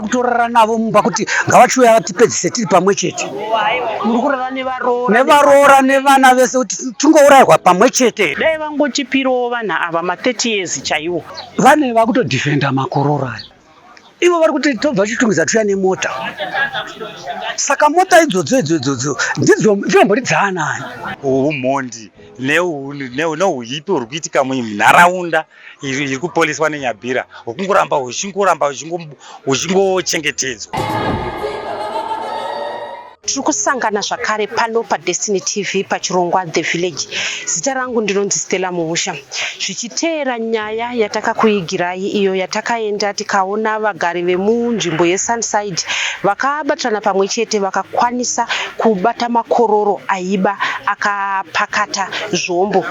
Kutorara navo mumba kuti ngavachiuya vatipedzise tiri pamwe chete. Muri kurara nevaroora? Nevaroora nevana vese kuti tingourayirwa pamwe chete. Dai vangotipirawo vanhu ava ma30 years chaiwo. Vane vakutodhifenda makororo aya. Ivo vari kuti tobva Chitungwiza touya nemota. Saka mota idzodzo idzodzo ndidzo dzinombori dzaanani? Humhondi neuhipi huri kuitika munharaunda iri kupoliswa neNyabira hwekungoramba huchingoramba huchingochengetedzwa. Tiri kusangana zvakare pano paDestiny TV pachirongwa The Village. Zita rangu ndinonzi Stella Muusha. Zvichiteera nyaya yatakakuigirai iyo yatakaenda tikaona vagari vemunzvimbo yeSunside vakabatana pamwe chete vakakwanisa kubata makororo aiba akapakata zvombo.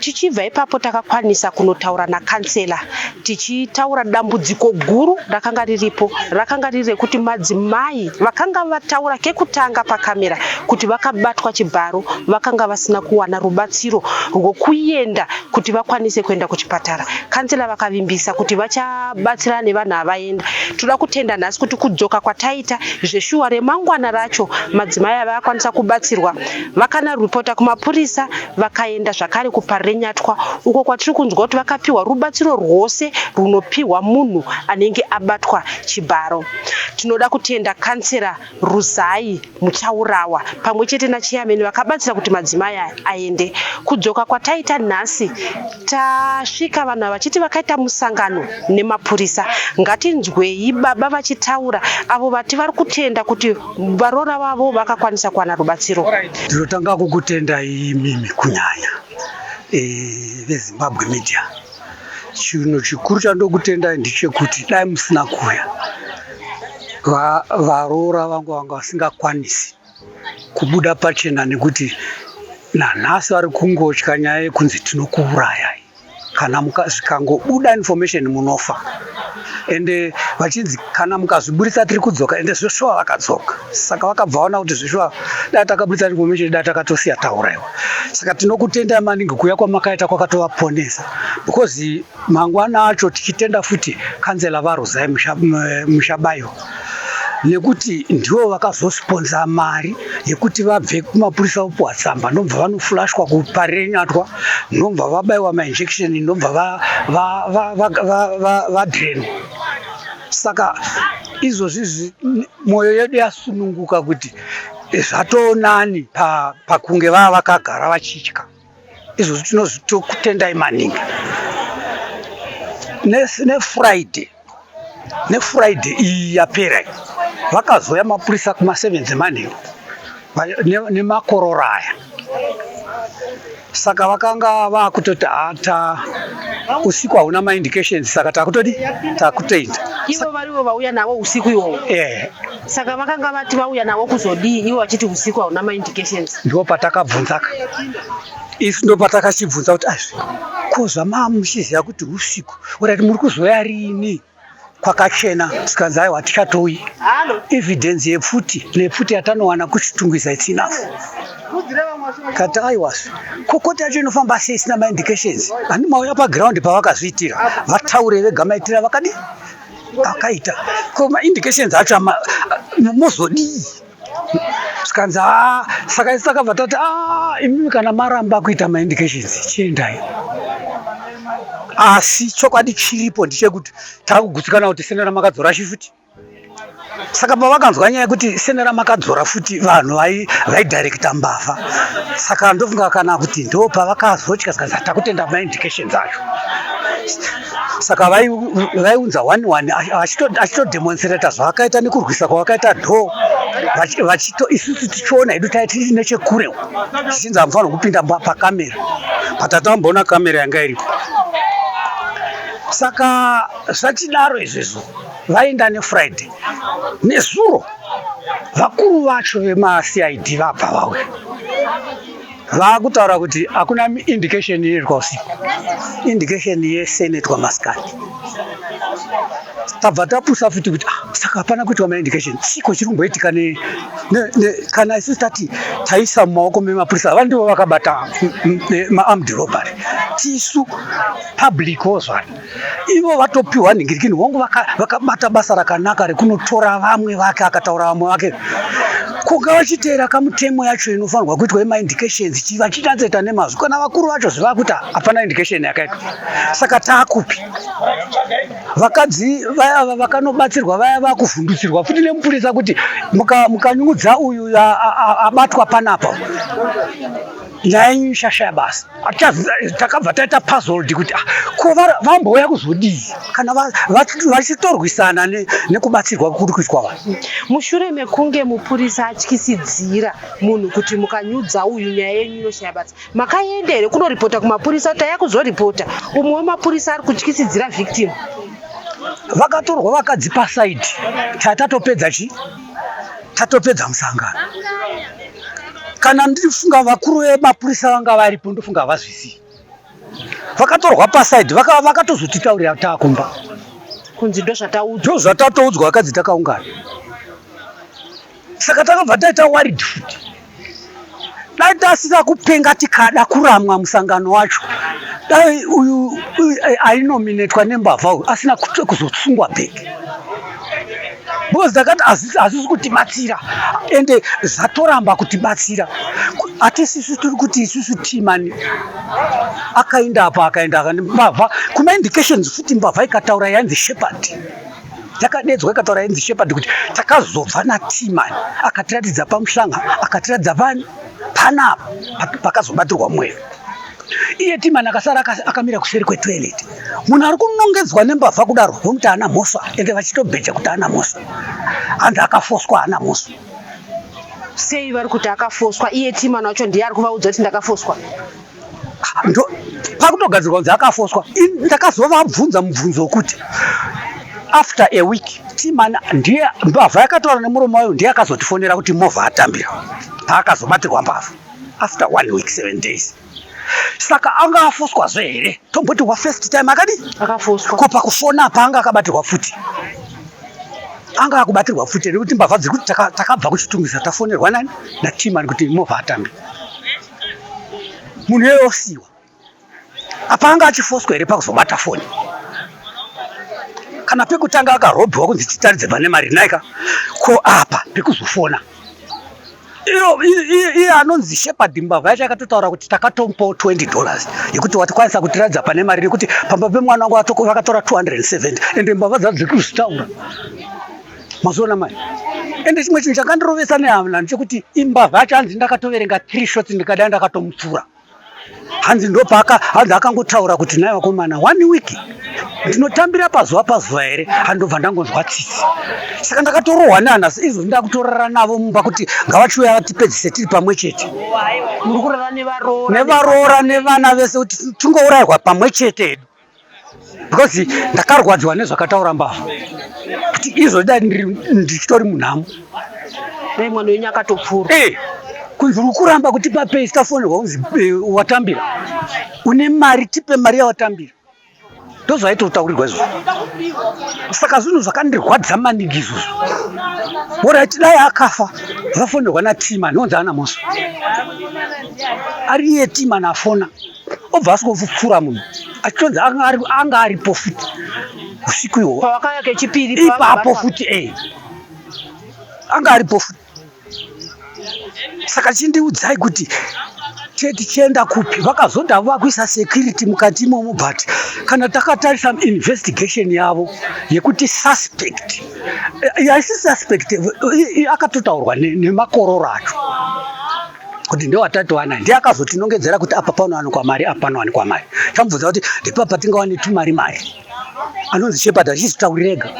Tichibva ipapo takakwanisa kunotaura nakansela tichitaura dambudziko guru rakanga riripo rakanga riri rekuti madzimai vakanga vataura kekutanga pakamera kuti vakabatwa chibharo vakanga vasina kuwana rubatsiro rwokuenda kuti vakwanise kuenda kuchipatara. Kansela vakavimbisa kuti vachabatsirana nevanhu ava vaenda. Toda kutenda nhasi kuti kudzoka kwataita zveshuwa remangwana racho madzimai ava akwanisa kubatsirwa vakanaripota kumapurisa vakaenda zvakare kuParirenyatwa uko kwatiri kunzwa kuti vakapiwa rubatsiro rwose rwunopiwa munhu anenge abatwa chibharo. Tinoda kutenda kansela Ruzai Muchaurawa pamwe chete nacheyameni vakabatsira kuti madzimai aya aende. Kudzoka kwataita nhasi tasvika vanhu ava vachiti vakaita musangano nemapurisa. Ngatinzwei baba vachitaura avo vati vari kutenda kuti varoora vavo vakakwanisa kuwana rubatsiro. Ndinotanga kukutendai imimi kunyanya veZimbabwe Media. Chinhu chikuru chandokutendai ndechekuti dai musina kuuya varoora vangu vanga vasingakwanisi kubuda pachena nekuti nanhasi vari kungotya nyaya yekunzi tinokuurayai kana zvikangobuda information munofa ende vachinzi kana mukazviburitsa tiri kudzoka ende zveshuwa vakadzoka saka vakabva vaona kuti zveshuwa dai takaburitsa information dai takatosiya tauraiwa saka tinokutendai maningi kuuya kwamakaita kwakatovaponesa because mangwana acho tichitenda futi kanzela vaRozai Mushabayo nekuti ndivo vakazosponsa mari yekuti vabve kumapurisa vopuwa tsamba ndobva vanoflashwa kuParirenyatwa ndobva vabaiwa mainjection ndobva vadrenwa saka izvozvi mwoyo yedu yasununguka kuti zvatoonani pakunge vava vakagara vachitya. Izvozvi tinozvitokutendai maningi. NeFriday neFriday iyi yapera iyi vakazouya mapurisa kuma7 dzemanheru nemakororo aya saka vakanga vakutoti hata usiku hauna maindications saka takutodi takutoenda. Ivo varivo vauya navo usiku iwowo? Eh. Saka vakanga vati vauya navo kuzodii ivo vachiti usiku hauna maindications? Ndipo patakabvunzaka isu ndo patakachibvunza kuti azvi ko zvamaa muchiziva kuti usiku urati muri kuzoya rini kwakachena tikanzi aiwa tichatouyi evidence yepfuti nepfuti yatanowana kuChitungwiza it's enough kati aiwazve kokoti yacho inofamba sei isina maindications handi mauya paground pavakazviitira vataure vega maitira vakadi akaita ko maindications acho mozodii zvikanzi a saka isu takabva tati a imimi kana maramba kuita maindications chiendai asi chokwadi chiripo ndechekuti takugutsikana kuti senera makadzora chifuti saka pavakanzwa nyaya yekuti senera makadzora futi vanhu vaidirecta mbavha saka ndofunga kana kuti ndo pavakazotya saka takutenda maindications acho saka vaiunza one one achitodemonstrata zvavakaita nekurwisa kwavakaita dho vachito isusu tichiona hedu tai tiri nechekure zvichinzi hamufanira kupinda pakamera patatamboona kamera yanga iripo saka zvachidaro izvezvo vaenda neFriday nezuro vakuru vacho vemaCID vabva vauya vaakutaura kuti hakuna indication inoitwa usiku indication yese inoitwa masikati tabva tapusa futi kuti ah, saka hapana kuitwa maindication chiko chiri kumboitika kana isusu tati taisa mumaoko memapurisa ava ndivo vakabata maarmed robbery. tisu public wozvana ivo vatopiwa nhingirikini. Hongu, vakabata basa rakanaka rekunotora vamwe vake, akataura vamwe vake kunga vachiteera kamutemo yacho inofanirwa kuitwa yemaindications, vachinatsoita nemazvo. Kana vakuru vacho zvivakuti hapana indication yakaitwa, saka taakupi? Vakadzi vaya vakanobatsirwa vaya vakuvhundutsirwa futi nemupurisa kuti mukanyudza uyu abatwa panapa, nyaya yenyu ishashaya basa. Takabva taita puzzled kuti ko vambouya kuzodii kana vachitorwisana nekubatsirwa kuri kuitwa vanhu. Mushure mekunge mupurisa atyisidzira munhu kuti mukanyudza uyu, nyaya yenyu inoshaya basa, makaenda here kunoripota kumapurisa kuti taya kuzoripota umwe wemapurisa ari kutyisidzira victim? Vakatorwa vakadzi paside. Tatatopedza chi tatopedza musangano. Kana ndifunga vakuru vemapurisa vanga varipo, ndofunga havazwisii. Vakatorwa paside, vakatozotitaurira taakumba. Kunzi ndo zvataudzwa. Ndo zvatatoudzwa, vakadzi takaungana. Saka takabva taita worried futi. Dai tasina kupenga tikada kuramwa musangano wacho, dai uyu ainominetwa nembavha uyu asina kuzosungwa back, because takati hazvisi kutibatsira, ende zvatoramba kutibatsira. Hatisisu tiri kuti isusu timani akaenda apa, akaenda mbavha kuma indications futi. Mbavha ikataura yainzi Shepard, yakadedzwa ikataura yainzi Shepard kuti takazobva naTimani, akatiratidza pamuhlanga, akatiratidza pani panapa pakazobatirwa mweya. Iye Timani akasara akamira kuseri kwetoilet. Munhu ari kunongedzwa nembavha kudaro, vomuti haana mhosva, ende vachitobheja kuti haana mhosva, hanzi akafoswa, haana mhosva. Sei vari kuti akafoswa? Iye Timani wacho ndiye ari kuvaudza kuti ndakafoswa? Ndo pakutogadzirwa kunzi akafoswa. Ndakazovabvunza mubvunzo wekuti after a week Timani ndiye mbavha yakataura nemuromo wayo, ndiye akazotifonera kuti movha atambira paakazobatirwa mbavha after one week 7 days. Saka anga afoswazve here? Tomboti wa first time akadi akafoswa. Ko pakufona apa anga akabatirwa futi, anga akubatirwa futi nekuti mbavha dziri kuti takabva kuChitungwiza, tafonerwa nani? NaTimani kuti movha atambira. Munhu iyoyo osiyiwa apa, anga achifoswa here pakuzobata foni? Kana pekutanga akarobhiwa kunzi titaridze pane mari naika, ko apa pekuzofona iyo iye anonzi Shepard, mbavha yacho akatotaura kuti takatomupawo $20 yekuti watikwanisa kutiradza pane mari, nekuti pamba pemwana wangu vakatora 270. Ende mbavha dzadzo dziri kuzvitaura mazuva mai. Ende chimwe chinhu chakandirovesa nehana ndechekuti imbavha yacho hanzi ndakatoverenga 3 shots, ndikadai ndakatomupfura. Hanzi ndopaka hanzi akangotaura kuti nai vakomana, one week ndinotambira pazuva pazuva here? Handobva ndangonzwa tsitsi. Saka ndakatorohwa nehana izvo ndakutorara navo mumba kuti ngavachiuya vatipedzise tiri pamwe chete. Muri kurara nevaroora? Nevaroora nevana vese, kuti tingourayirwa pamwe chete hedu, because ndakarwadziwa nezvakataura mbavha kuti izvo dai ndichitori munhamo. Dai mwana wenyu akatopfura. Kunzi uri kuramba kutipa pay, tafonerwa kunzi watambira, une mari, tipe mari yawatambira. Ndozvaitotaurirwa izvozvo. Saka zvinhu zvakandirwadza maningi izvozvo. Alright, dai akafa, vafonerwa naTimani, onzi ana mhosva, ari iye Timani afona, obva asingopfura munhu achitonzi anga aripo futi usiku ihwohwo. Pavakauya kechipiri? Ipapo futi anga aripo futi. Saka chindiudzai kuti tichienda kupi? Vakazoti havo vakuisa security mukati imomo, but kana takatarisa investigation yavo yekuti suspect haisi suspect, akatotaurwa nemakororo acho kuti ndewatatowana, ndiye akazotinongedzera kuti apa panowanikwa mari, apa panowanikwa mari. Tamubvunza kuti ndepapa tingawane tumari mari, anonzi Shepard achizvitaurira.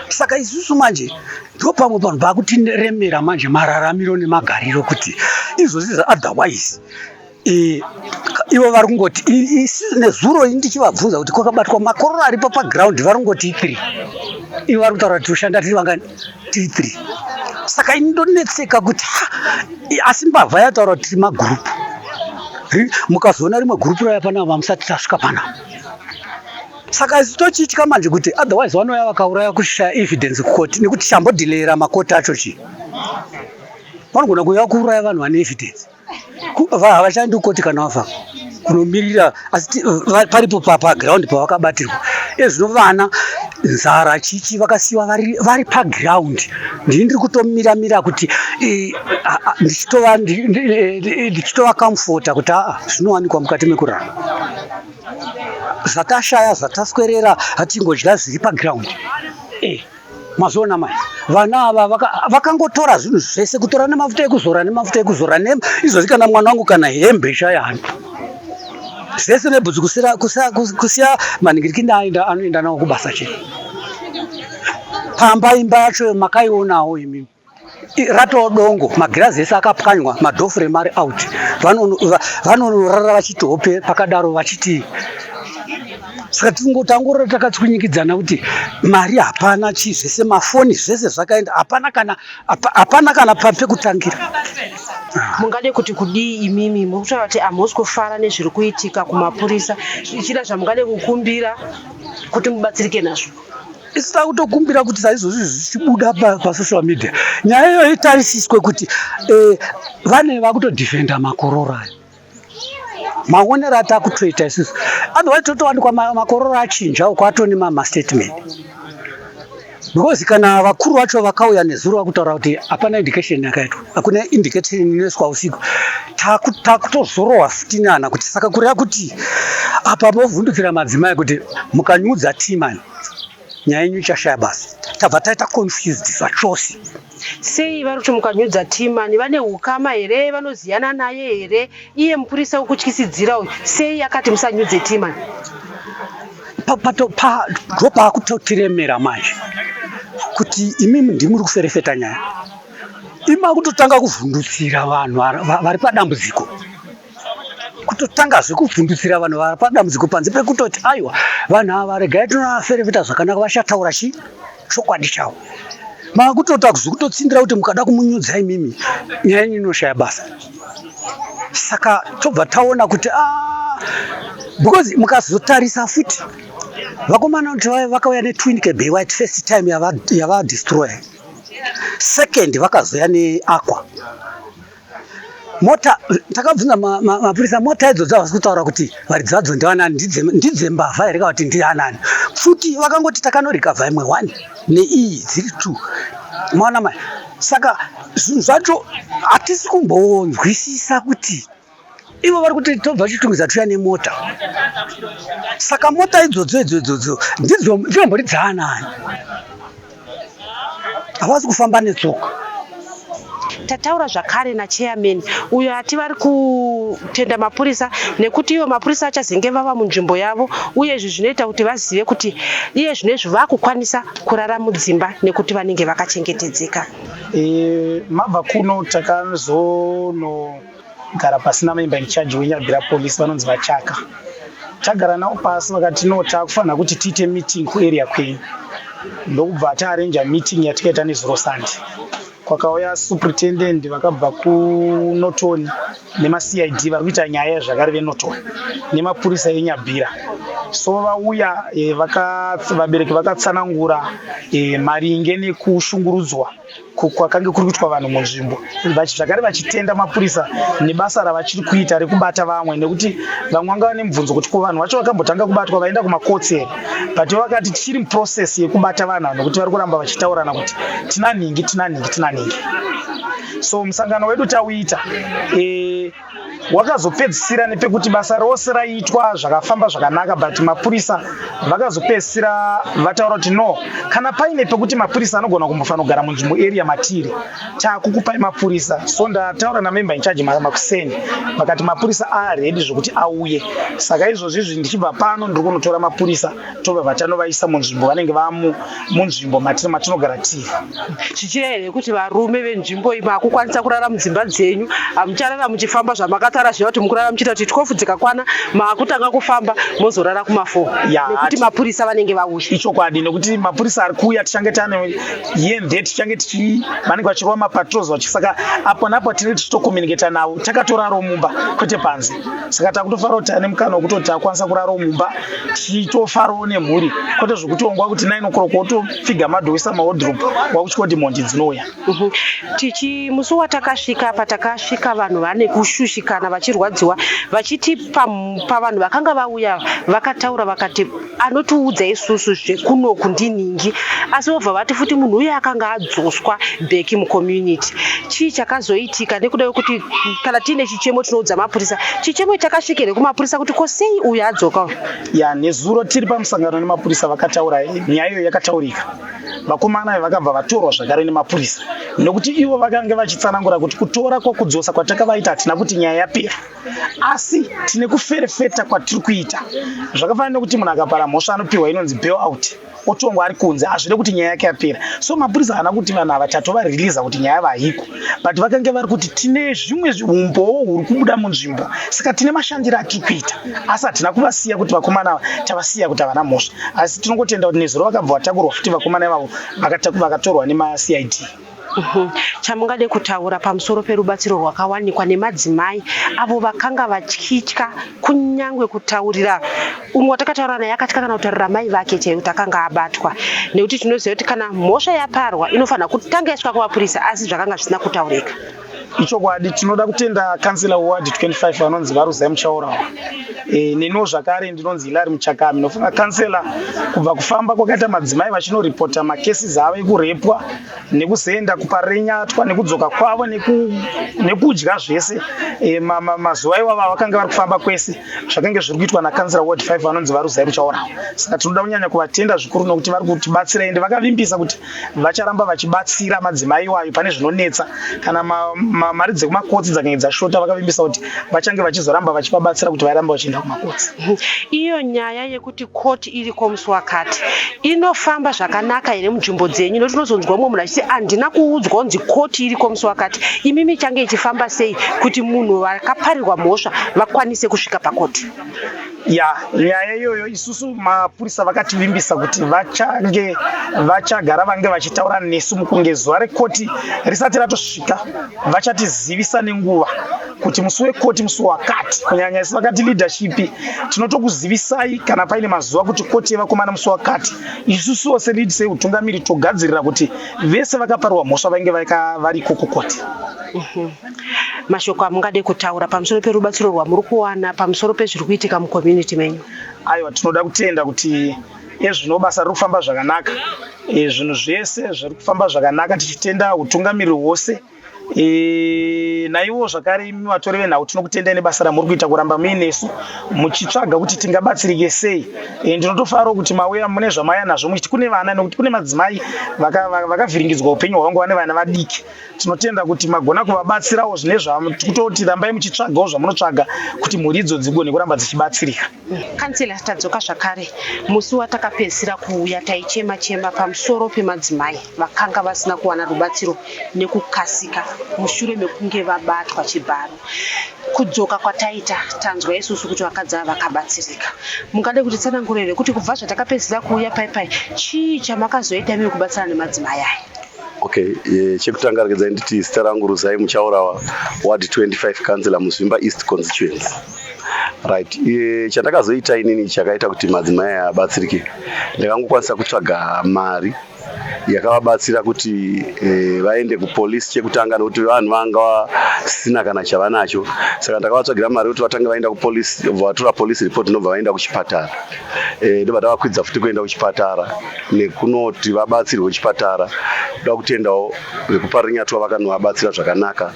Saka isusu manje ndo pamwe panhu pakutiremera manje mararamiro nemagariro, kuti izvozvi otherwise ivo vari kungoti nezuro ini ndichivabvunza kuti kwakabatwa makororo aripo paground, vari kungoti i3. Ivo vari kutaura kuti toshanda tiri vangani? Tiri 3. Saka ini ndonetseka kuti asi mbavha yataura kuti tiri magurupu. Mukazoona rimwe gurupu raya panapa, musati tasvika panapa. Saka isu tochitya manje kuti otherwise vanouya vakauraya, kushaya evidence kukoti, nekuti chambodhileyera makoti acho chii? Vanogona kuuya kuuraya vanhu vane evidence. Havashandi kukoti kana wafa. Kunomirira asi paripo paground pavakabatirwa. Ezvino vana nzara chichi vakasiyiwa vari paground. Ndini ndiri kutomira mira kuti ndichitova comforta kuti aa, zvinowanikwa mukati mekurarama. Zvatashaya, zvataswerera, hatingodya zviri paground. Mazoona mai, vana ava vakangotora zvinhu zvese, kutora nemafuta ekuzora, nemafuta ekuzora izvozvi kana mwana wangu kana hembe shayani, zvese nebhutsu, kusiya manhingirikindi anoenda nawo kubasa chete. Pamba imba yacho makaionawo imimi, ratoo dongo, magirazi ese akapwanywa, madoorframe ari out. Vanonorara vachiti hope pakadaro vachiti. Saka tangorora takatswinyikidzana kuti mari hapana, chii zvese, mafoni zvese zvakaenda, hapana kana pekutangira. Mungade kuti kudii imimi? Muri kutaura kuti hamusi kufara nezviri kuitika kumapurisa. Zvichida zvamungade kukumbira kuti mubatsirike nazvo? Isu takutokumbira kuti saizvozvi zvichibuda pasocial media, nyaya iyoyo itarisiswe kuti vane vakutodefenda makororo ayo, maonero atakutoita isusu. Otherwise totowanikwa makororo achinja uko, atone mamastatement, because kana vakuru vacho vakauya nezuro vakutaura kuti hapana indication yakaitwa, hakuna indication inoiswa usiku, takutozorohwa futi nana kuti saka kureva kuti apa movhundutsira madzimai kuti mukanyudza timani, nyaya yenyu ichashaya basa. Tabva taita confused zvachose. Sei vari kuti mukanyudza Timani? Vane ukama here? Vanoziyana naye here iye mupurisa wekutyisidzira uyu? Sei akati musanyudze Timani? Ndopaakutotiremera manje kuti imimi ndimuri kuferefeta nyaya, ima kutotanga kuvhundutsira vanhu vari padambudziko, kutotangazve kuvhundutsira vanhu vari padambudziko, panze pekutoti aiwa, vanhu ava regai tinovaferefeta zvakanaka, vachataura chi chokwadi chavo. Makutota kuzokutotsindira kuti mukada kumunyudza imimi, nyaya yenyu inoshaya basa. Saka tobva taona kuti ah, because mukazotarisa futi vakomana kuti vakauya netwin cab white first time yavadestroy, second vakazoya neAqua mota. Takabvunza mapurisa, mota idzodzo havasi kutaura kuti varidzi vadzo ndivanani, ndidzembavha here kana kuti ndianani futi. Vakangoti takanorecover imwe one neiyi, dziri two. Maona mai, saka zvinhu zvacho hatisi kumbonzwisisa kuti ivo vari kuti tobva Chitungwiza tuya nemota. Saka mota idzodzo idzodzo ndidzo dzinombori dzaanani? Havasi kufamba netsoka. Tataura zvakare nachairman uyo ati vari kutenda mapurisa nekuti ivo mapurisa achazenge vava munzvimbo yavo, uye izvi zvinoita kuti vazive kuti iye zvino izvi vakukwanisa kurara mudzimba nekuti vanenge vakachengetedzeka. Mabva kuno, takazonogara pasi namember in charge weNyabira Police, vanonzi Vachaka. Tagara navo pasi, vakati no, taakufanira kuti tiite meeting kuarea kwenyu. Ndokubva taarrange meeting yatikaita nezuro Sunday. Kwakauya superintendent vakabva kuNorton nemaCID vari kuita nyaya zvakare veNorton nemapurisa eNyabira. So vauya, vabereki vakatsanangura maringe nekushungurudzwa kwakange kuri kuitwa vanhu munzvimbo, zvakare vachitenda mapurisa nebasa ravachiri kuita rekubata vamwe, nekuti vamwe vanga vane mubvunzo kuti ko vanhu vacho vakambotanga kubatwa vaenda kumacourts here. But vakati tichiri muprocess yekubata vanhu ava, nekuti vari kuramba vachitaurana kuti tina nhingi, tina nhingi, tina nhingi. So musangano wedu tauita wakazopedzisira nepekuti basa rose raitwa zvakafamba zvakanaka, but mapurisa vakazopedzisira vataura kuti no, kana paine pekuti mapurisa anogona kumbofanogara munzvimbo area matiri, taakukupai mapurisa. So ndataura namember in charge makuseni, vakati mapurisa aready zvokuti auye. Saka izvozvi izvi ndichibva pano ndiri kunotora mapurisa, tobva vatanovaisa munzvimbo, vanenge vamu munzvimbo matinogara tiri. Zvichireva here kuti varume venzvimbo iyi makukwanisa kurara mudzimba dzenyu, hamucharara muchifamba zvamakatara zviya, kuti mukurara muchiita kuti 12 dzikakwana maakutanga kufamba mozorara? kuma4 Ya, nekuti mapurisa vanenge vauya. Ichokwadi, nekuti mapurisa ari kuuya, tichange tane here and there, tichange tichi vanenge vachirova mapatrols vachi, saka apo napo tinenge tichitocommunicata navo. Takatorarawo mumba, kwete panze, saka takutofarawo tane mukana wekutoti takwanisa kurarawo mumba, tichitofarawo nemhuri, kwete zvekuti ongwa kuti 9 o'clock wotopfiga madoor, wisa mawardrobe, wakutywa kuti mhondi dzinouya. Tichi musi watakasvika, patakasvika vanhu vane kushushikana, vachirwadziwa, vachiti pavanhu vakanga vauya vakataura vakati anotiudza isusu zvekunoku ndiningi, asi vobva vati futi munhu uyu akanga adzoswa back mucommunity. Chii chakazoitika? Nekuda kwekuti kana tiine chichemo tinoudza mapurisa, chichemo chakasvika here kumapurisa kuti ko sei uyu adzoka uyu? Ya, nezuro tiri pamusangano nemapurisa vakataura nyaya iyoyo, yakataurika. Vakomana ava vakabva vatorwa zvakare nemapurisa, nekuti ivo vakange vachitsanangura kuti kutora kwakudzosa kwatakavaita hatina kuti nyaya yapera, asi tine kuferefeta kwatiri kuita. Zvakafanana nekuti munhu akapara mhosva anopiwa inonzi bail out, otongwa ari kunze, hazvide kuti nyaya yake yapera. So mapurisa haana kuti vanhu ava tatovareleasa kuti nyaya vaiko, but vakange vari kuti tine zvimwe umbowo huri kubuda munzvimbo, saka tine mashandiro atiri kuita, asi hatina kuvasiya kuti vakomana ava tavasiya kuti havana mhosva. Asi tinongotenda kuti nezuro vakabva vatakurwa futi vakomana ivavo, vakatorwa nemaCID. Chamungade kutaura pamusoro perubatsiro rwakawanikwa nemadzimai avo vakanga vachitya kunyange kutaurira umwe watakataura naye, akatya kana kutaurira mai vake chaivo kuti akanga abatwa, nekuti tinoziva kuti kana mhosva yaparwa inofanira kutanga yasvika kumapurisa, asi zvakanga zvisina kutaurika? Ichokwadi, tinoda kutenda kansela ward 25 vanonzi VaRuzai Muchaurawa, neniwo zvakare ndinonzi Hilary Muchakami. Nofunga kansela, kubva kufamba kwakaita madzimai vachinoripota macases avo ekurepwa nekuzoenda kuParirenyatwa nekudzoka kwavo nekudya zvese, mazuva iwavo vakanga vari kufamba kwese, zvakange zviri kuitwa nakansela ward 5 vanonzi VaRuzai Muchaurawa. Saka tinoda kunyanya kuvatenda zvikuru nokuti vari kutibatsira, ende vakavimbisa kuti vacharamba vachibatsira madzimai iwayo pane zvinonetsa. Kana mari dzekumakotsi dzakange dzashota, vakavimbisa kuti vachange vachizoramba vachivabatsira kuti varambe vachienda kumakotsi. Iyo nyaya yekuti koti iriko musi wakati inofamba zvakanaka here munzvimbo dzenyu? Nokuti tinozonzwa mumwe munhu achiti handina kuudzwa kunzi koti iriko musi wakati. Imimi ichange ichifamba sei kuti munhu vakaparirwa mhosva vakwanise kusvika pakoti? Ya, nyaya iyoyo isusu mapurisa vakativimbisa kuti vachange vachagara vange vachitaura nesu mukunge zuva rekoti risati ratosvika, vachatizivisa nenguva kuti musi wekoti musi wakati. Kunyanya isu vakati leadership tinotokuzivisai kana paine mazuva kuti koti yevakomana musi wakati. Isusuwo selead, seutungamiri, togadzirira kuti vese vakaparwa mhosva vange variko kukoti. Mashoko amungade kutaura pamusoro perubatsiro rwamuri kuwana, pamusoro pezviri kuitika mucommunity menyu? Aiwa, tinoda kutenda kuti ezvino basa riri kufamba zvakanaka. Zvinhu zvese zviri kufamba zvakanaka, tichitenda utungamiriri hwose. Naivo zvakare imi vatori venhau, tinokutendai nebasa ramuri kuita kuramba muinesu muchitsvaga kuti tingabatsirike sei. Ndinotofarawo kuti mauya mune zvamauya nazvo, muchiti kune vana, nekuti kune madzimai vakavhiringidzwa upenyu hwavangu, vane vana vadiki. Tinotenda kuti magona kuvabatsirawo zvine zvakutoti rambai muchitsvagawo zvamunotsvaga kuti mhuri idzo dzigone kuramba dzichibatsirika. Kansela, tadzoka zvakare. Musi watakapedzisira kuuya taichema chema pamusoro pemadzimai vakanga vasina kuwana rubatsiro nekukasika mushure mekunge vabatwa chibharo. Kudzoka kwataita, tanzwa isusu kuti vakadzi ava vakabatsirika. Mungade kuti tsanangurire kuti kubva zvatakapedzisira kuuya pai, chii chamakazoita imi kubatsirana nemadzimai aya? Okay, chekutanga regedzai nditi zita rangu Ruzai Muchaurawa, ward 25 councillor muZvimba East constituency. Right, chandakazoita inini chakaita kuti madzimai aya abatsirike, ndakangokwanisa kutsvaga mari yakavabatsira kuti vaende kupolisi chekutanga, nekuti vanhu vanga vasina kana chavanacho. Saka ndakavatsvagira mari kuti vatange vaenda kupolisi, bva vatora police report, ndobva vaenda kuchipatara. Ndobva tavakwidza futi kuenda kuchipatara nekunoti vabatsirwe kuchipatara. Ndoda kutendawo vekuParirenyatwa, vakanovabatsira zvakanaka.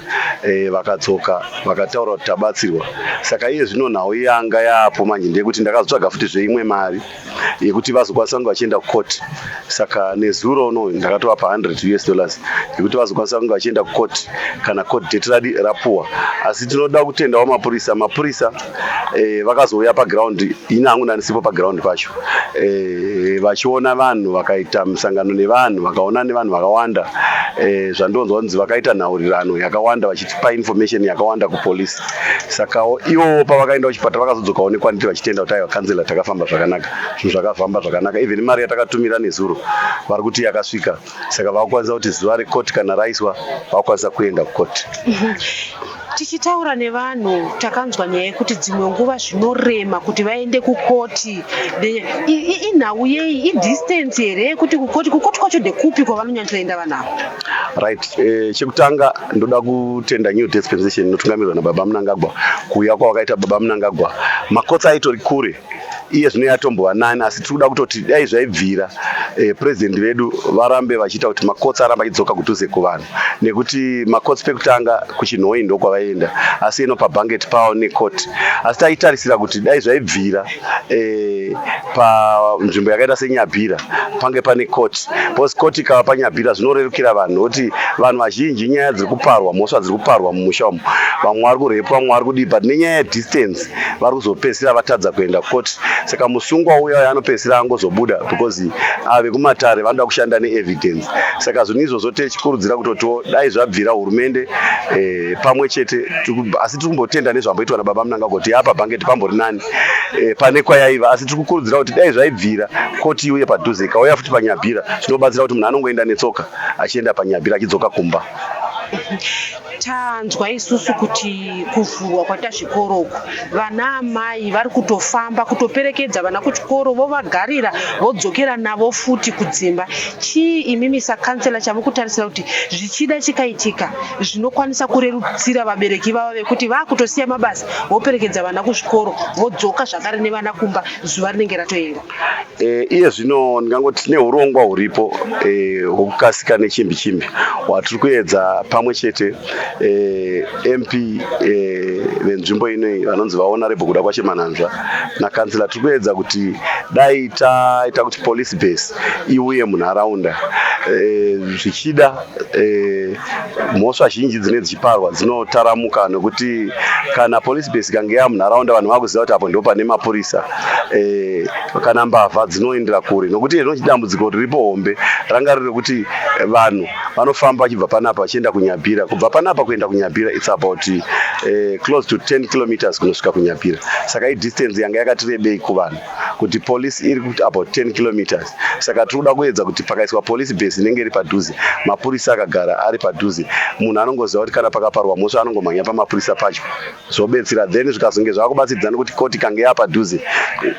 Vakadzoka vakataura kuti tabatsirwa. Saka iye zvino nhau yanga yapo manje ndeyekuti ndakazotsvaga futi zveimwe mari yekuti vazokwanisa kunge vachienda kucourt. Saka nezuro uno ndakatovapa 100 US dollars yekuti vazokwanisa kunge vachienda kucourt kana court date radi rapuwa. Asi tinoda kutendawo mapurisa. Mapurisa vakazouya paground, ini hangu ndandisipo paground pacho. Vachiona vanhu, vakaita misangano nevanhu, vakaona nevanhu vakawanda. Zvandonzwa kunzi vakaita nhaurirano yakawanda vachitipa information yakawanda kupolisi. Saka ivowo pavakaenda kuchipatara vakazodzokawo nekwanditi vachitenda kuti aiwa, kanzela, takafamba zvakanaka, zvinhu zvakafamba zvakanaka. Even mari yatakatumira nezuro vari kuti yakasvika, saka vakukwanisa kuti zuva rekoti kana raiswa vakukwanisa kuenda kukoti. Tichitaura nevanhu, takanzwa nyaya yekuti dzimwe nguva zvinorema kuti vaende kukoti. Inhau yei? Idistance here yekuti kukoti kwacho ndekupi kwavanonyatsoenda vanhu ava? Right, chekutanga ndoda kutenda New Dispensation inotungamirirwa nababa Mnangagwa. Kuuya kwavakaita baba Mnangagwa, makotsi aitori kure, iye zvino yatombova nani, asi tiri kuda kutoti dai zvaibvira, president vedu varambe vachiita kuti makotsi arambe achidzoka kudhuze kuvanhu, nekuti makotsi pekutanga kuChinhoyi ndokwavaienda, asi ino paBanket pavo nekoti. Asi taitarisira kuti dai zvaibvira, panzvimbo yakaita seNyabhira pange pane koti, because koti ikava paNyabhira zvinorerukira vanhu, nokuti vanhu vazhinji nyaya dziri kuparwa, mhosva dziri kuparwa mumusha umu, vamwe vari kurepwa, vamwe vari kudii, but nenyaya yedistance vari kuzopedzisira vatadza kuenda kukoti. Saka musungwa uya uya anopedzisira angozobuda because ave kumatare vanoda kushanda neevidence. Saka zvinhu izvozvo tichikurudzira kutotiwo dai zvabvira hurumende, pamwe chete, asi tiri kumbotenda nezvamboitwa nababa Mnangagwa kuti apa Bhangeti pambori nani pane kwayaiva. Asi tiri kukurudzira kuti dai zvaibvira koti iuye padhuze. Ikauya futi paNyabhira zvinobatsira kuti munhu anongoenda netsoka achienda paNyabhira achidzoka kumba. Tanzwa isusu kuti kuvhurwa kwaita zvikoro uku, vana amai vari kutofamba kutoperekedza vana kuchikoro, vovagarira, vodzokera navo futi kudzimba. Chii imimi sakansela chamukutarisira kuti zvichida chikaitika zvinokwanisa kurerutsira vabereki vava vekuti vakutosiya mabasa, voperekedza vana kuzvikoro, vodzoka zvakare nevana kumba zuva rinenge ratoenda? Iye zvino ndingangoti tine urongwa huripo hwekukasika nechimbi chimbi hwatiri kuedza pamwe chete MP venzvimbo inoi vanonzi vaHonorable Kudakwashe Manhanzva nakansela. Tiri kuedza kuti dai taita kuti police base iuye munharaunda. Zvichida mhosva zhinji dzinenge dzichiparwa dzinotaramuka, nekuti kana police base ikange yamunharaunda, vanhu vakuziva kuti apo ndo pane mapurisa, kana mbavha dzinoendera kure, nokuti ino dambudziko riripo hombe ranga riri rekuti vanhu vanofamba vachibva panapa vachienda kuNyabhira. Kubva panapa kuenda kuNyabhira, it's about close to 10 kilometers kunosvika kuNyabhira. Saka idistance yanga yakati rebei kuvanhu kuti police iri kuti about 10 kilometers. Saka tiri kuda kuedza kuti pakaiswa police base inenge iri padhuze, mapurisa akagara ari padhuze, munhu anongoziva kuti kana pakaparwa mhosva anongomhanya pamapurisa pacho, zvobetsera. Then zvikazonge zvakubatsiridza nekuti koti kange yapadhuze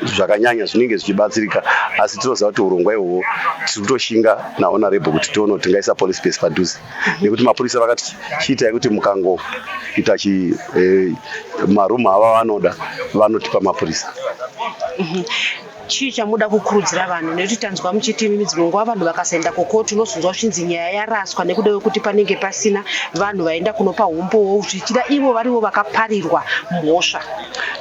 zvakanyanya, zvinenge zvichibatsirika. Asi tinoziva kuti urongwa ihwohwo tiri kutoshinga naHonorable kuti tione kuti tingaisa police base padhuze, nekuti mapurisa vakati chiitai kuti mukangoita chi marumu ava vanoda vanotipa mapurisa. Chii chamuda kukurudzira vanhu, nekuti tanzwa muchiti imimi dzimwe nguva vanhu vakasaenda kukoti unozonzwa zvichinzi nyaya yaraswa nekuda kwekuti panenge pasina vanhu vaenda kunopa umbowo, zvichida ivo varivo vakaparirwa mhosva?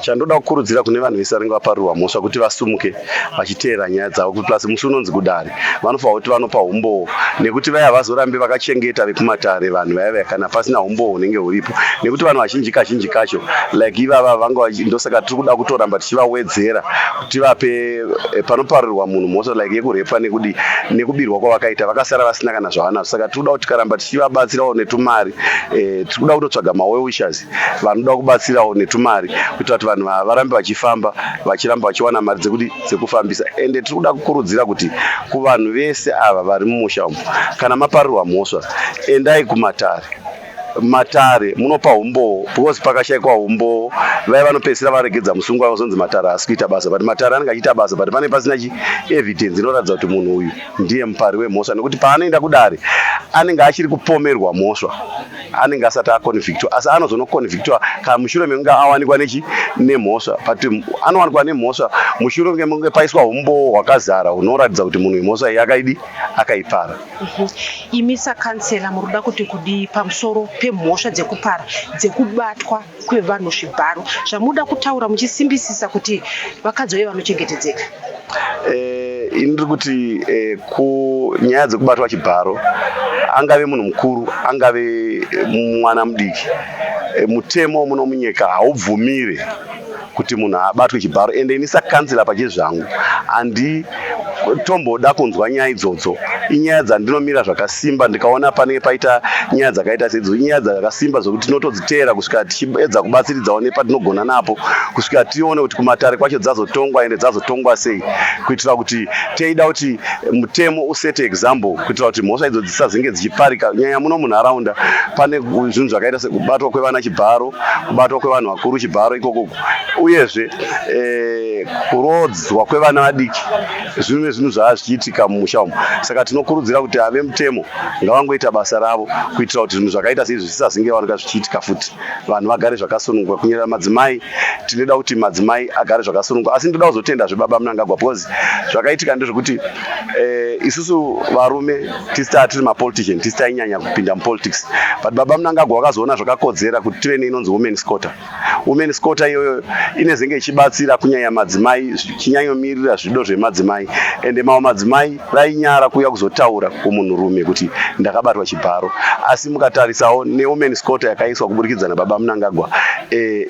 Chandoda kukurudzira kune vanhu vese vanenge vaparirwa mhosva kuti vasumuke vachiteera nyaya dzavo. Plus musi unonzi kudare vanofanira kuti vanopa umbowo, nekuti vaya vazorambe vakachengeta vekumatare vanhu vaya vaya kana pasina umbowo hunenge huripo, nekuti vanhu vazhinji kazhinji kacho like ivava vanga, ndosaka tiri kuda kutoramba tichivawedzera tivape panoparirwa munhu mhosva like yekurepwa nekudi nekubirwa kwavakaita, vakasara vasina kana zvavanazvo. Saka tiri kuda kuti tikaramba tichivabatsirawo netumari, tiri kuda kutotsvaga mawell-wishers vanoda kubatsirawo netumari kuitira kuti vanhu varambe vachifamba, vachiramba vachiwana mari dzekudi dzekufambisa. Ende tiri kuda kukurudzira kuti kuvanhu vese ava vari mumusha umu, kana maparirwa mhosva, endai kumatare. Matare munopa umbowo, because pakashayikwa umbowo vaya vanopedzisira varegedza musungwa, vazonzi matare haasi kuita basa, but matare anenge achiita basa, but panenge pasina chi evidence inoratidza kuti munhu uyu ndiye mupari wemhosva, nekuti paanoenda kudare anenge achiri kupomerwa mhosva, anenge asati aconvictwa, asi anozonoconvictwa kana mushure mekunge awanikwa nechi nemhosva. But anowanikwa nemhosva mushure mekunge paiswa umbowo hwakazara hunoratidza kuti munhu mhosva iyi akaidi akaipara. Imi sakansela muri kuda kuti kudii pamusoro pemhosva dzekupara, dzekubatwa kwevanhu zvibharo, zvamuda kutaura muchisimbisisa kuti vakadzi vave vanochengetedzeka? Ini ndiri kuti kunyaya dzekubatwa chibharo, angave munhu mukuru, angave mwana mudiki, mutemo muno munyika haubvumire kuti munhu abatwe chibharo. Ende ini sakansela pachezvangu handi Tomboda kunzwa nyaya idzodzo. Inyaya dzandinomira zvakasimba ndikaona panenge paita nyaya dzakaita seidzo. Inyaya dzakasimba zvokuti tinotodziteera kusvika tichiedza kubatsiridzawo nepatinogona napo kusvika tione kuti kumatare kwacho dzazotongwa ende dzazotongwa sei kuitira kuti teida kuti mutemo usete example kuitira kuti mhosva idzo dzisazenge dzichiparika nyanya muno munharaunda. Pane zvinhu zvakaita sekubatwa kwevana chibharo, kubatwa kwevanhu vakuru chibharo ikoko uyezve kuroodzwa kwevana vadiki zvimwe zvinhu zvava zvichiitika mumusha umu. Saka tinokurudzira kuti ave mutemo ngavangoita basa ravo kuitira kuti zvinhu zvakaita seizvi zvisazinge wanika zvichiitika futi, vanhu vagare zvakasununguka. Kunyanya madzimai, tinoda kuti madzimai agare zvakasununguka. Asi ndoda kuzotendazve baba Mnangagwa because zvakaitika ndezvekuti isusu varume tisi tiri mapolitician, tisi tainyanya kupinda mupolitics, but baba Mnangagwa vakazoona zvakakodzera kuti tive neinonzi women's quota. Women's quota iyoyo inezenge ichibatsira kunyanya madzimai, zvichinyanyomirira zvido zvemadzimai. Ende mamwe madzimai vainyara kuuya kuzotaura kumunhurume kuti ndakabatwa chibharo, asi mukatarisawo newomen's quota yakaiswa kuburikidza nababa Mnangagwa,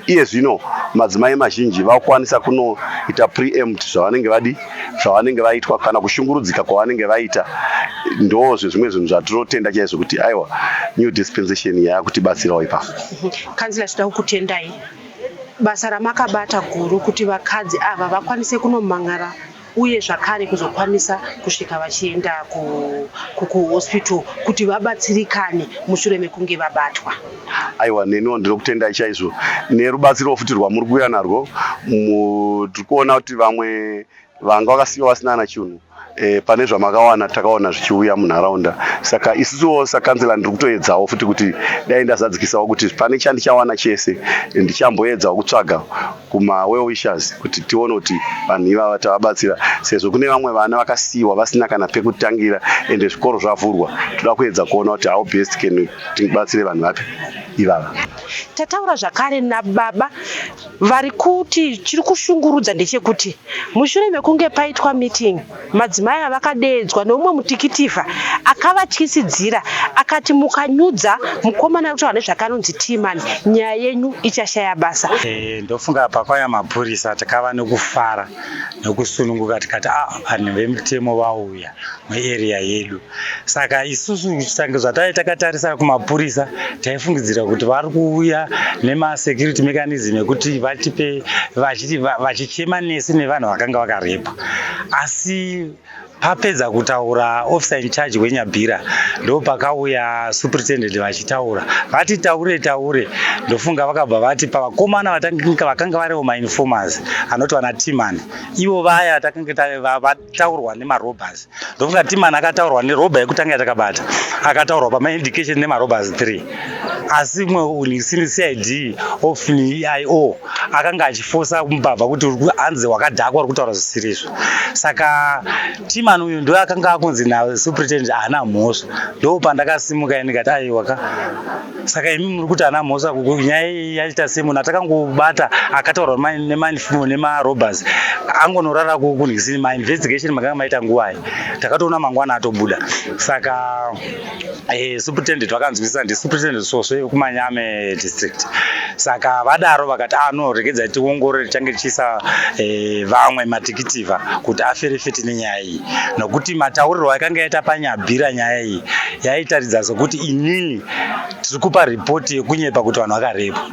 iye zvino madzimai mazhinji vakukwanisa kunoita preempt zvavanenge vadi zvavanenge vaitwa kana kushungurudzika kwavanenge vaita. Ndo zvezvimwe zvinhu zvatinotenda chaizvo kuti aiwa, new dispensation yaakutibatsirawo ipapo. Kanzila, tinoda kukutendai basa ramakabata guru kuti vakadzi ava vakwanise kunomhan'ara uye zvakare kuzokwanisa kusvika vachienda kuhospital kuti vabatsirikane mushure mekunge vabatwa. Aiwa, neniwo ndinokutendai chaizvo nerubatsiro futi rwamuri kuuya narwo. Tiri kuona kuti vamwe vanga vakasiyiwa vasina kana chinhu. Pane zvamakawana takaona zvichiuya munharaunda, saka isusuwo sakanzela ndiri kutoedzawo futi kuti dai ndazadzikisawo kuti pane chandichawana chese, ndichamboedzawo kutsvaga kuma-well wishers kuti tione kuti vanhu ivava tavabatsira, sezvo kune vamwe vana vakasiyiwa vasina kana pekutangira ende zvikoro zvavhurwa. Toda kuedza kuona kuti how best can tibatsire vanhu vapi ivava. Tataura zvakare nababa vari kuti chiri kushungurudza ndechekuti mushure mekunge paitwa meeting, madzimai avakadeedzwa neumwe mutikitivha akavatyisidzira akati mukanyudza mukomana ari kutaura nezvakanonzi T-Man, nyaya yenyu ichashaya basa. Ndofunga pakwaya mapurisa takava nekufara nekusununguka, tikati a ah, vanhu vemutemo vauya muarea yedu. Saka isusu tange zvatai takatarisa kumapurisa, taifungidzira kuti vari kuuya nemasecurity mechanism ekuti vatipe vachichema nesu nevanhu vakanga vakarepwa. Asi papedza kutaura officer in charge weNyabhira, ndo pakauya superintendent vachitaura, vati taure taure. Ndofunga vakabva vati pavakomana vakanga variwo mainformers anoti vana Timan, ivo vaya takanga vataurwa nemarobbers. Ndofunga Timan akataurwa nerobber yekutanga yatakabata, akataurwa pamaindication nemarobbers 3, asi umwe CID of IO akanga achifosa mbavha kuti hanzi wakadhakwa, uri kutaura zvisirizvo. Saka Timan uyu ndo akanga akunzi nasuperintendent haana mhosva. Ndo pandakasimuka ndikati aiwa ka, saka imi muri kuti haana mhosva, nyaya iyi yaita semunhu atakangobata akataurwa nemarobbers angonorara kunhisini. Mainvestigation makanga maita nguvai? Takatoona mangwana atobuda. Saka superintendent vakanzwisisa, ndisuperintendent Svosve vekuManyame district. Saka vadaro vakati ah no, regedzai tiongorore, tichange tichiisa vamwe matikitivha kuti aferefete nenyaya iyi, nokuti mataurirwo akanga yaita paNyabhira nyaya iyi yaitaridza sokuti inini tiri kupa ripoti yekunyepa kuti vanhu vakarepwa,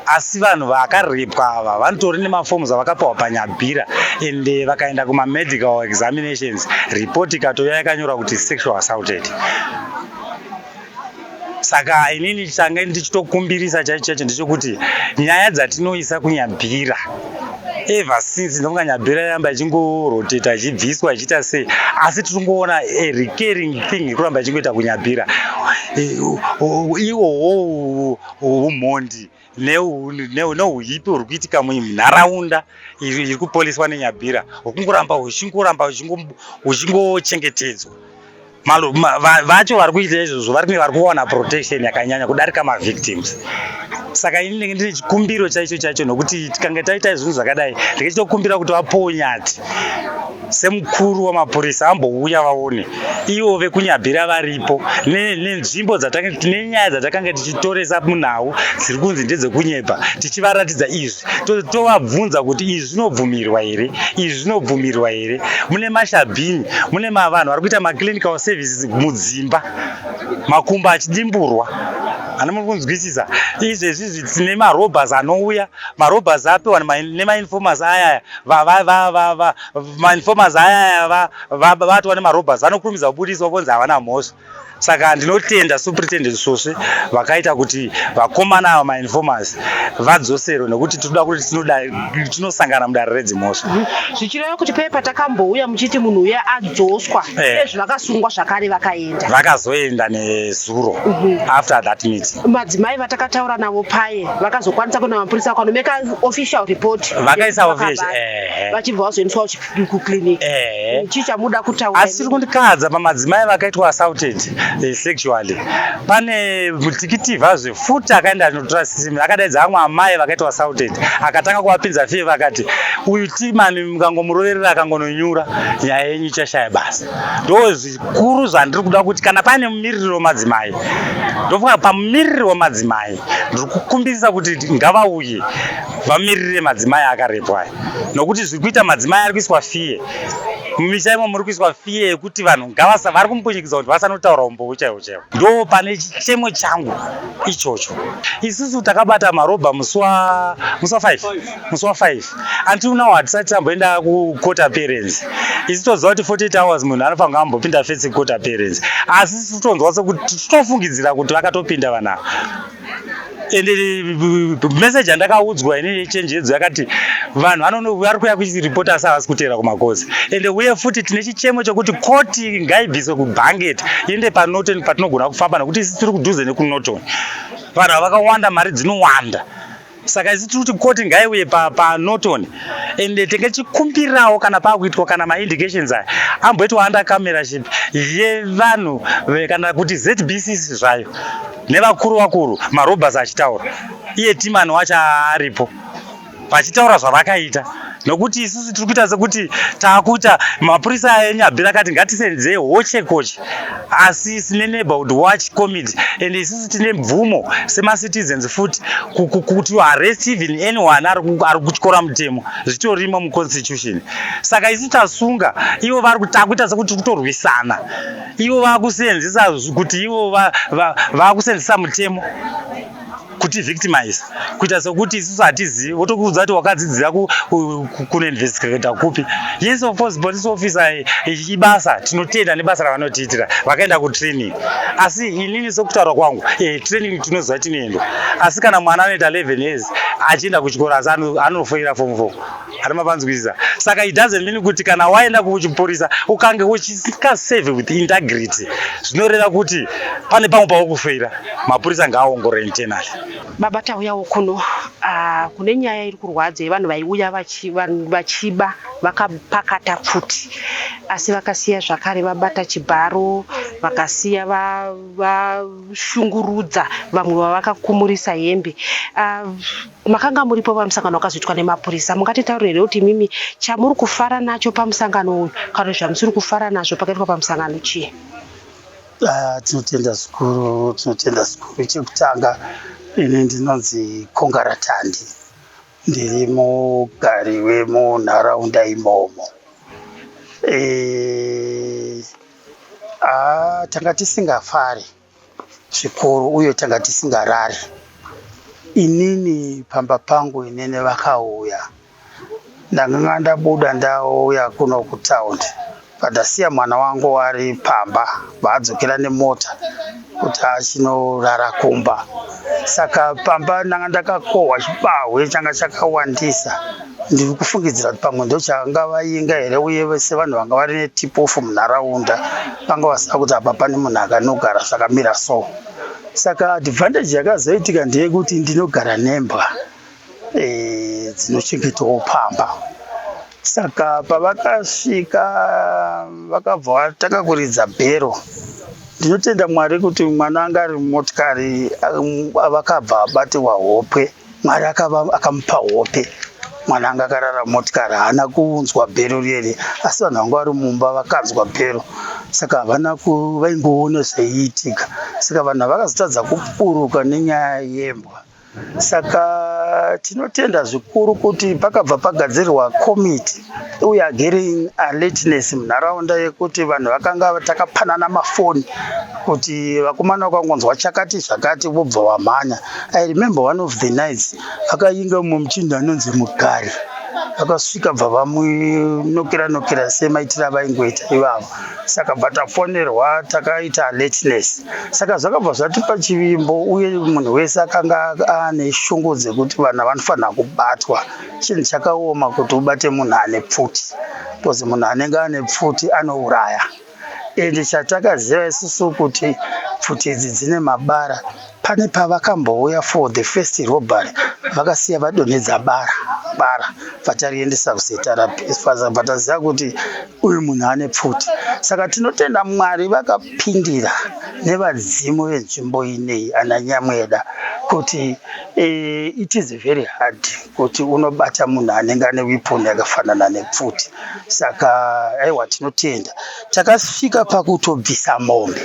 asi vanhu vakarepwa ava vanotori nemafomu avakapiwa paNyabhira, ende vakaenda kumamedical examinations, ripoti ikatouya yakanyorwa kuti sexual assaulted. Saka inini change ndichitokumbirisa chaicho chaicho ndechekuti nyaya dzatinoisa kuNyabhira ever since, ndofunga Nyabhira yaramba ichingoroteta, ichibviswa, ichiita sei, asi tiri kungoona a recurring thing ikuramba ichingoita kuNyabhira, iwowo umhondi neuipi huri kuitika munharaunda iri kupoliswa neNyabhira hwekungoramba huchingoramba huchingochengetedzwa. Vacho vari kuita izvozvo vari kuwana protection yakanyanya kudarika mavictims. Saka ini ndinenge ndine chikumbiro chaicho chaicho, nokuti tikange taita zvinhu zvakadai, ndingechitokumbira kuti vaPaul Nyathi semukuru wamapurisa ambouya vaone ivo vekuNyabira varipo nenzvimbo nenyaya dzatakange tichitoresa munhau dziri kunzi ndedzekunyepa, tichivaratidza izvi, tovabvunza kuti izvi zvinobvumirwa here, izvi zvinobvumirwa here. Mune mashabhini, mune mavanhu vari kuita maclinical services mudzimba, makumbo achidimburwa. Ana muri kunzwisisa izvezvizvi, tine marobbers anouya, marobbers apiwa nemainformers ayaya, mainformers ayaya vatwa nemarobbers, vanokurumidza kubudiswa vonzi havana mhosva. Saka ndinotenda Superintendent Svosve vakaita kuti vakomana ava, mainformers, vadzoserwe, nekuti tinoda kuti tinosangana mudare redzimhosva. Zvichireva kuti pee patakambouya muchiti munhu uya adzoswa, ezvi vakasungwa zvakare vakaenda. Vakazoenda nezuro after that meeting. Madzimai vatakataura navo paye vakazokwanisa kuenda mapurisa vakanomeka official report. Vakaisa yekuti official, vakabata. Vachibva vazoendeswa kuclinic. Chii chamuda kutaura? Asi tiri kundikadza pamadzimai vakaitwa assaulted sexually, pane mutikitivhazve futi akaenda anotora simu, akadaidza amwe amai vakaitwa assaulted, akatanga kuvapinza fear, vakati uyu Timani mukangomuroverera akangononyura, nyaya yenyu ichashaya basa. Ndo zvikuru zvandiri kuda kuti kana paine mumiriri wemadzimai, ndofunga pamumiriri wemadzimai ndiri kukumbirisa kuti ngavauye vamirire madzimai akarepwa aya, nokuti zviri kuita madzimai ari kuiswa fear mumisha imo, muri kuiswa fear yekuti vanhu ngavasa vari kumbunyikidza kuti vasanotaura umbowo chaiwo chaiwo. Ndo pane chichemo changu ichocho. Isusu takabata marobber musi wa5, musi wa5 until now hatisati tamboenda kucourt appearance. Isu toziva kuti 48 hours munhu anofanira ambopinda first court appearance, asi isu tonzwa sekuti titofungidzira kuti vakatopinda vanhu ava. Ende meseji yandakaudzwa inini yechenjedzo yakati vanhu vari kuuya kuchiripota asi havasi kuteera kumakosi. Ende uye futi tine chichemo chokuti koti ngaibviswe kuBanket, iende paNorton patinogona kufamba, nekuti isi tiri kudhuze nekuNorton, vanhu ava vakawanda, mari dzinowanda. Saka isi tiri kuti koti ngaiuye paNorton. Ende tinge chikumbirawo kana paakuitwa kana maindications aya amboitwa under cameraship yevanhu kana kuti ZBC zvayo nevakuru vakuru, marobbers achitaura, iye Timani wacho aripo, vachitaura zvavakaita, nokuti isusu tiri kuita sekuti taakuita mapurisa eNyabira akati ngatisenzei hoche koche, asi sine neighborhood watch committee, and isusu tine mvumo semacitizens futi kuti arrest even anyone ari kutyora mutemo, zvitorimo muconstitution. Saka isu tasunga, ivo vari takuita sekuti kutorwisana, ivo vakusenzesa kuti ivo vakusenzesa mutemo kuti victimize, kuita sekuti isusu hatizivi. Votokuudza kuti wakadzidzira kunoinvestigata kupi? Yes, of course, police officer ibasa, tinotenda nebasa ravanotiitira, vakaenda kutraining. Asi inini sokutaura kwangu, training tinoziva tinoendwa, asi kana mwana anoita 11 years achienda kuchikoro asi anofoira form 4, ari mapanzwisisa. Saka it doesn't mean kuti kana waenda kuchipurisa ukange uchisingaserve with integrity zvinoreva kuti pane pamwe paukufeira. Mapurisa ngaaongorore internally. Baba, tauyawo kuno kune nyaya iri kurwadza yevanhu vaiuya vanhu vachiba vakapakata pfuti, asi vakasiya zvakare vabata chibharo, vakasiya vashungurudza vamwe vavakakumurisa hembe. Makanga muripo pamusangano wakazoitwa nemapurisa. Mungatitaurire here kuti imimi chamuri kufara nacho pamusangano uyu kana zvamusiri kufara nazvo pakaitwa pamusangano chii? Ah, tinotenda zvikuru, tinotenda zvikuru. Chekutanga, ini ndinonzi Kongaratandi, ndiri mugari wemunharaunda imomo. Tanga tisingafari zvikuru uye tanga tisingarari. Inini pamba pangu inini vakauya, ndanganga ndabuda ndauya kuno kutaundi, pandasiya mwana wangu ari pamba, vaadzokera nemota kuti achinorara kumba. Saka pamba ndanga ndakakohwa chibahwe changa chakawandisa. Ndiri kufungidzira kuti pamwe ndochanga vainga here, uye vese vanhu vanga vari netip off munharaunda vanga vasina kuti apa pane munhu akanogara zvakamira. So saka advantage yakazoitika ndeyekuti ndinogara nembwa dzinochengetwawo pamba. Saka pavakasvika vakabva vatanga kuridza bhero. Ndinotenda Mwari kuti mwana anga ari mumotikari vakabva abatirwa hope. Mwari akamupa hope. Mwana anga akarara mumotikari haana kunzwa bhero riye, asi vanhu vanga vari mumba vakanzwa bhero. Saka havana vaingoona zvaiitika. Saka vanhu vakazotadza kuburuka nenyaya yembwa. Saka tinotenda zvikuru kuti pakabva pagadzirwa komiti uye agere alertness munharaunda yekuti vanhu vakanga takapanana mafoni kuti vakomana vakangonzwa chakati zvakati vobva vamhanya. I remember one of the nights vakainga mumwe muchinda anonzi Mugari, vakasvika bva vamunokera nokera semaitiro avaingoita ivavo. Saka bva tafonerwa takaita alertness. Saka zvakabva zvatipa chivimbo uye munhu wese akanga ane shungu dzekuti vanhu vanofanira kubatwa. Chinhu chakaoma kuti ubate munhu ane pfuti, because munhu anenge ane pfuti anouraya. Ende chatakaziva isusu kuti pfuti idzi dzine mabara. Pane pavakambouya for the first robbery vakasiya vadonhedza bara bara vatariendesa kuZRP, bva taziva kuti uyu munhu ane pfuti. Saka tinotenda Mwari vakapindira nevadzimu venzvimbo ineyi ana Nyamweda kuti it is very hard kuti unobata munhu anenge ane weapon yakafanana nepfuti. Saka aiwa, tinotenda. Takasvika pakutobvisa mombe.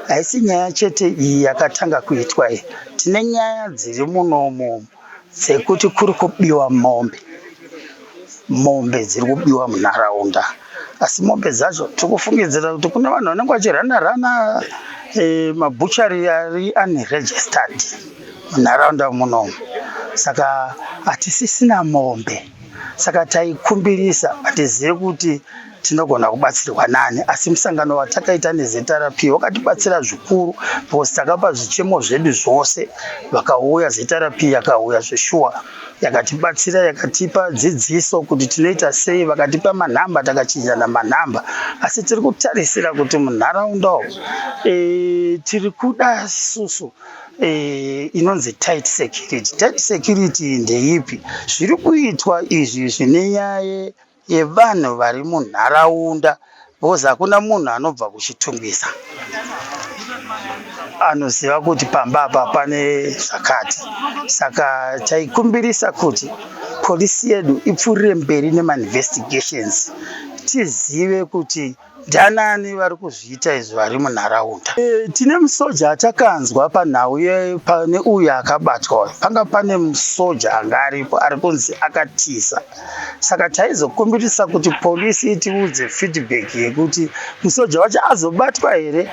Haisi nyaya chete iyi yakatanga kuitwa iyi. Tine nyaya dziri munomu dzekuti kuri kubiwa mombe. Mombe dziri kubiwa munharaunda, asi mombe dzacho tiri kufungidzira kuti kune vanhu vanenge vachirana rana mabutchery ari unregistered munharaunda munomu. Saka hatisisina mombe. Saka taikumbirisa, hatizivi kuti tinogona kubatsirwa nani, asi musangano watakaita neZRP wakatibatsira zvikuru because takapa zvichemo zvedu zvose. Vakauya, ZRP yakauya zveshuwa, yakatibatsira, yakatipa dzidziso kuti tinoita sei. Vakatipa manhamba, takachinjana manhamba. Asi tiri kutarisira kuti munharaunda umu tiri kuda isusu inonzi tight security. Tight security ndeipi? Zviri kuitwa izvi zvine nyaya yevanhu vari munharaunda, because hakuna munhu anobva kuChitungwiza anoziva kuti pamba apa pane zvakati. Saka taikumbirisa kuti polisi yedu ipfuurire mberi nemainvestigations, tizive kuti ndianani vari kuzviita izvi vari munharaunda. Tine musoja atakanzwa panhau pane uyu akabatwa, panga pane musoja anga aripo ari kunzi akatiza. Saka taizokumbirisa kuti polisi itiudze feedback yekuti musoja wacho azobatwa here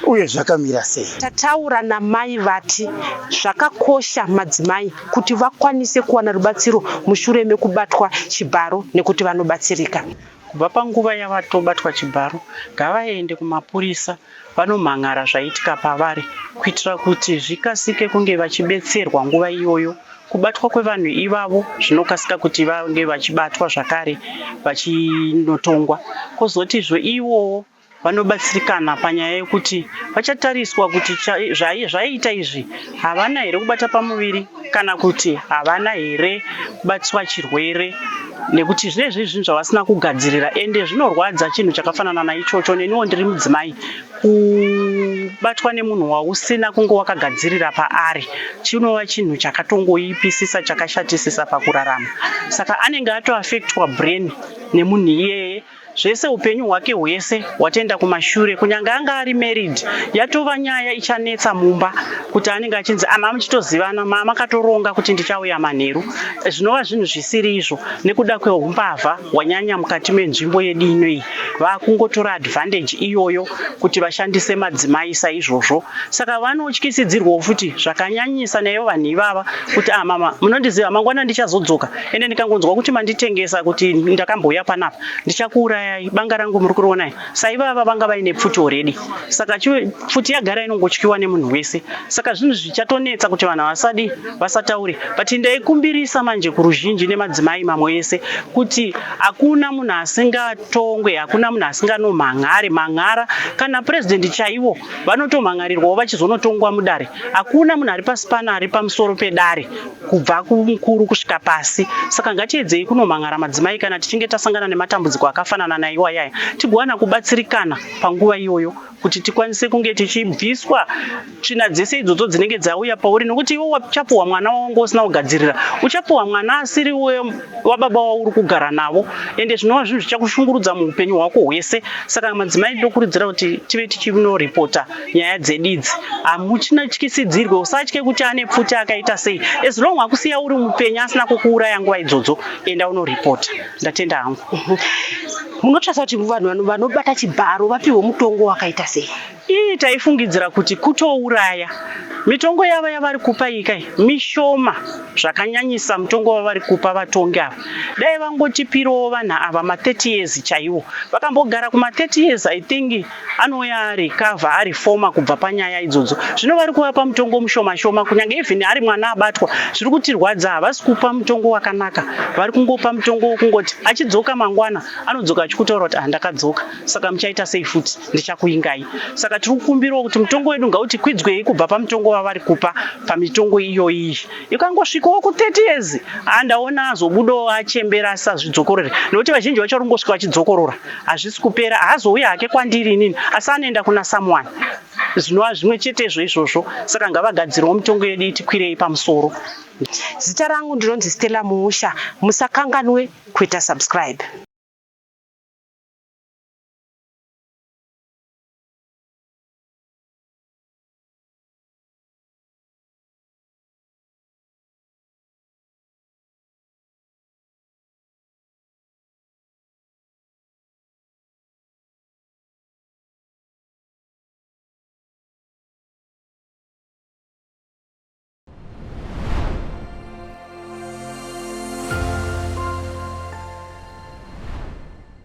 uye zvakamira sei. Tataura namai vati zvakakosha madzimai kuti vakwanise kuwana rubatsiro mushure mekubatwa chibharo nekuti vanobatsirika. Kubva panguva yavatobatwa chibharo, ngavaende kumapurisa vanomhan'ara zvaitika pavari kuitira kuti zvikasike kunge vachibetserwa nguva iyoyo. Kubatwa kwevanhu ivavo zvinokasika kuti vange vachibatwa zvakare vachinotongwa. Kwozotizve ivowo vanobatsirikana panyaya yekuti vachatariswa kuti zvaiita izvi havana here kubata pamuviri kana kuti havana here kubatswa chirwere, nekuti zvinezvi zvinhu zvavasina kugadzirira ende zvinorwadza. Chinhu chakafanana naichocho, neniwo ndiri mudzimai, kubatwa nemunhu wausina kunge wakagadzirira paari chinova chinhu chakatongoipisisa, chakashatisisa pakurarama. Saka anenge atoaffectwa brain nemunhu iyeye zvese, upenyu hwake hwese hwatoenda kumashure. Kunyange anga ari married, yatova nyaya ichanetsa mumba kuti anenge achinzi ama muchitozivana, makatoronga kuti ndichauya manheru, zvinova zvinhu zvisiri izvo. Nekuda kweumbavha hwanyanya mukati menzvimbo yedu inoyi, vakungotora advantage iyoyo kuti vashandise madzimai saizvozvo. Saka vanotyisidzirwawo futi zvakanyanyisa naivo vanhu ivava kuti, "Ah mama, munondiziva, mangwana ndichazodzoka, ende ndikangonzwa kuti manditengesa, kuti ndakambouya panapa, ndichakuurayai." Ndichakuurayai, banga rangu muri kuriona iri. Saivava vanga vaine pfuti already. Saka pfuti yagara inongotyiwa nemunhu wese. Saka zvinhu zvichatonetsa kuti vanhu vasadi vasataure. But ndaikumbirisa manje kuruzhinji nemadzimai mamwe ese kuti hakuna munhu asingatongwe, hakuna munhu asinganomhan'are. Mhan'ara kana president chaivo vanotomhan'arirwawo vachizonotongwa mudare. Hakuna munhu ari pasi pano ari pamusoro pedare kubva kumukuru kusvika pasi. Saka ngatiedzei kunomhan'ara madzimai kana tichinge tasangana nematambudziko akafanana naiwayaya tigowana kubatsirikana panguva iyoyo kuti tikwanise kunge tichibviswa tsvina dzese idzodzo dzinenge dzauya pauri nokuti iwe uchapuhwa mwana wawanga usina kugadzirira, uchapuhwa mwana asiri wababa wauri kugara navo, ende zvinova zvinhu zvichakushungurudza muupenyu hwako hwese. Saka madzimai ndinokurudzira kuti tive tichinoripota nyaya dzedu idzi. Hamuchina tyisidzirwe, usatye kuti ane pfuti akaita sei, as long akusiya uri mupenyu asina kukuuraya nguva idzodzo, enda unoripota. Ndatenda hangu. Munotarisa kuti vanhu vanobata chibharo vapiwe mutongo wakaita sei? Ii taifungidzira kuti kutouraya. Mitongo yavo yavari kupa iyi kai mishoma zvakanyanyisa mutongo wavari kupa vatongi ava. Dai vangotipirawo vanhu ava ma 30 years chaiwo. Vakambogara kuma 30 years I think anouya arecover areformer kubva panyaya idzodzo. Zvino vari kuvapa mutongo mushoma shoma kunyange even ari mwana abatwa zviri kutirwadza havasi kupa mutongo wakanaka. Vari kungopa mutongo wekungoti achidzoka mangwana anodzoka achikutaura kuti ah ndakadzoka saka muchaita sei futi ndichakuingai. Saka tiri kukumbirawo kuti mutongo wedu ngautikwidzwei kubva pamutongo wavari kupa pamitongo iyoyi. Ikangosvikawo ku 30 years ah ndaona azobudawo achembera asazvidzokorore nekuti vazhinji vacho vari kungosvika vachidzokorora hazvisi kupera haazouya hake kwandiri inini asi anoenda kuna someone zvinova zvimwe chetezvo izvozvo saka ngavagadzirewo mitongo yedu itikwirei pamusoro. Zita rangu ndinonzi Stella Muusha musakanganwe kuita subscribe.